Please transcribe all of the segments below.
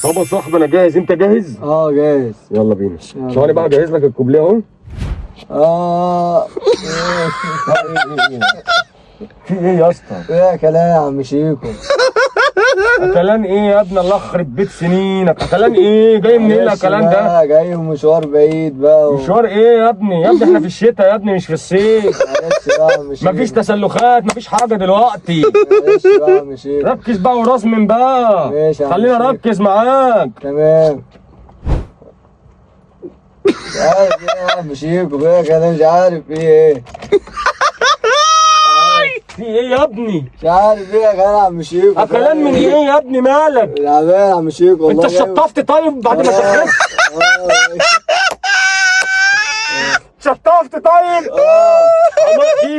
طب يا صاحبي انا جاهز، انت جاهز؟ اه جاهز. يلا بينا. يلا. ثواني بقى اجهز لك الكوبليه اهو. اه في ايه يا اسطى؟ ايه يا كلام يا عم شيكو؟ اكلان ايه يا ابني؟ الله يخرب بيت سنينك، اكلان ايه؟ جاي منين معلش الاكلان ده؟ بقى، جاي من مشوار بعيد بقى مشوار ايه يا ابني؟ يا ابني احنا في الشتاء يا ابني مش في الصيف. معلش بقى يا عم شيكو. مفيش تسلخات، مفيش حاجة دلوقتي. معلش بقى يا عم شيكو. ركز بقى ورسم بقى. ماشي يا عم خلينا شيكو. ركز معاك. تمام. مش عارف ايه يا عم شيكو، ايه يا كلام؟ مش عارف ايه. في ايه يا ابني؟ مش عارف ايه يا كلام يا عم شيكو. اكلان من ايه يا ابني؟ مالك؟ تعبان يا عم شيكو والله. انت شطفت طيب بعد ما شخيت؟ شطفت طيب؟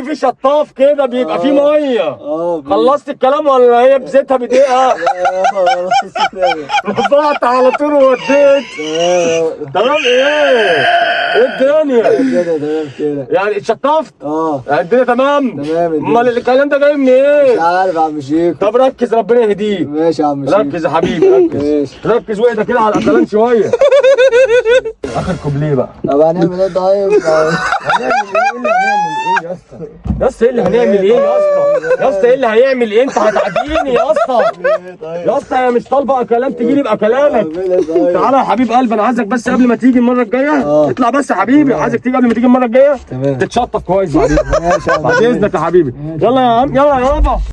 في شطاف كده بيبقى فيه مية. خلصت الكلام ولا هي بزيتها بدقيقة؟ رفعت على طول ووديت. تمام. ايه؟ ايه الدنيا؟ كده تمام كده. يعني اتشطفت؟ اه الدنيا تمام؟ تمام الدنيا. امال الكلام ده جاي منين؟ مش عارف يا عم شيكو. طب ركز ربنا يهديك. ماشي يا عم شيكو. ركز يا حبيبي، ركز. ماشي. ركز واهدى كده على الاكلان شوية. اخر كوبليه بقى. طب هنعمل ايه طيب؟ هنعمل ايه؟ اللي هنعمل ايه يا اسطى؟ يا اسطى ايه اللي هنعمل ايه يا اسطى؟ يا اسطى ايه اللي هيعمل ايه؟ انت هتعديني يا اسطى. يا اسطى هي مش طالبه اكلام، تجي لي باكلامك. تعالى يا حبيب قلبي، انا عايزك بس قبل ما تيجي المرة الجاية اطلع بس يا حبيبي، عايزك تيجي قبل ما تيجي المرة الجاية تمام. تتشطف كويس بعدين. ماشي يا عم. بعد اذنك يا حبيبي. يلا يا عم، يلا يا بابا.